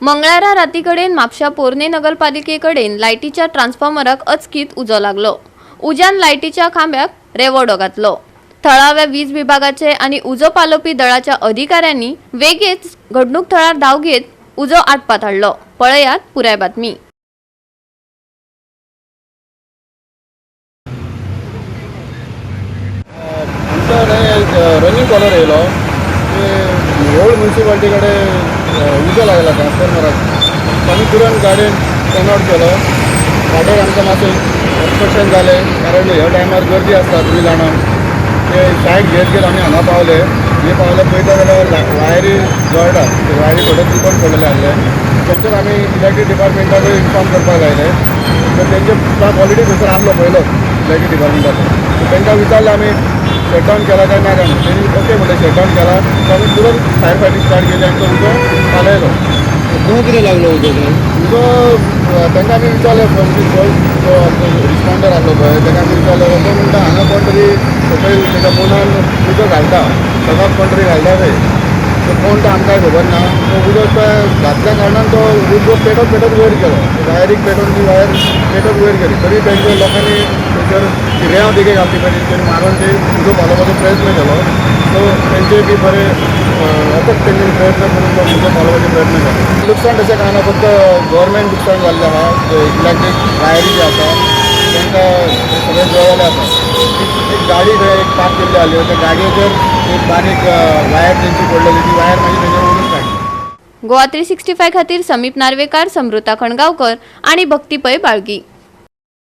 मंगळारा राती कडेन म्हापशा पोरणे नगरपालिके कडेन लायटीच्या ट्रान्सफॉर्मराक अचकीत उजो लागलो. उज्यान लायटीच्या खांब्याक रेवोडो घातलो. थळाव्या वीज विभागाचे आनी उजो पालोवपी दळाच्या अधिकाऱ्यांनी वेगीच घडणूक थळार धांव घेत उजो आटपात हाडलो. पळयात पुराय बातमी. आमचो न्हय रनिंग कॉलर येयलो की ओल्ड म्युन्सिपाल्टी कडेन उजो लागला ट्रान्सफॉर्मराक. आमी तुरंत गाडयेन टर्न आवट केलो. वाटेर आमकां मातशें ऑब्स्ट्रक्शन जालें, कारण ह्या टायमार गर्दी आसता, तुमी जाणा. ते सायड घेत घेत आमी हांगा पावले. हे पावले पळयता जाल्यार वायरी जळटा. ते वायरी थोडे तुटोन पडलेले आहले. तशेंच आमी इलेक्ट्रीक डिपार्टमेंटाकूय इन्फॉर्म करपाक लायले. तर तेंचे स्टाफ ऑलरेडी थंयसर आसलो पयलोच इलेक्ट्रीक डिपार्टमेंटाचो. सो तांकां विचारलें आमी, शटडावन केला काय ना काय म्हणून. तेणी ओके म्हणलें, शटडावन केला. सो आमी तुरंत फायर फायटींग स्टार्ट केली आनी तो उजो पालयलो. खंय कितें लागलो उजो काय? उजो तांकां आमी विचारलें, जो आमचो रिस्पॉन्डर आसलो पळय, ताका आमी विचारलें. तो म्हणटा, हांगा कोण तरी सकयल तेच्या फोनान उजो घालता, सगळ्याक कोण तरी घालता थंय. तो कोण तो आमकां खबर ना. तो उजो तो घातल्या कारणान तो उजो पेटत पेटत वयर गेलो. वायरीक पेटोवन ती वायर पेटत वयर गेली. तरी तेंच्या लोकांनी थंयसर ती रेंव देगेक घातली पळय, तेंच्यांनी मारून ती उजो पालोवपाचो प्रयत्न केलो. सो तेंचे बी बरे अथक तेंच्यांनी प्रयत्न करून तो उजो पालोवपाचो प्रयत्न केलो. लुकसाण तशें कांय ना, फक्त गव्हर्मेंट लुकसाण जाल्लें आहा. इलेक्ट्रीक वायरी जी आसा, तांकां सगळें जळिल्लें आसा. एक गाडी थंय एक पार्क केल्ली आसली, त्या गाडयेचेर एक बारीक वायर तेंची पडलेली. ती वायर मागीर तेंच्यानी ओडून काडली. गोवा 365 खातीर समीप नार्वेकार, समृता खणगांवकर आणि भक्ती पै, बाळगी.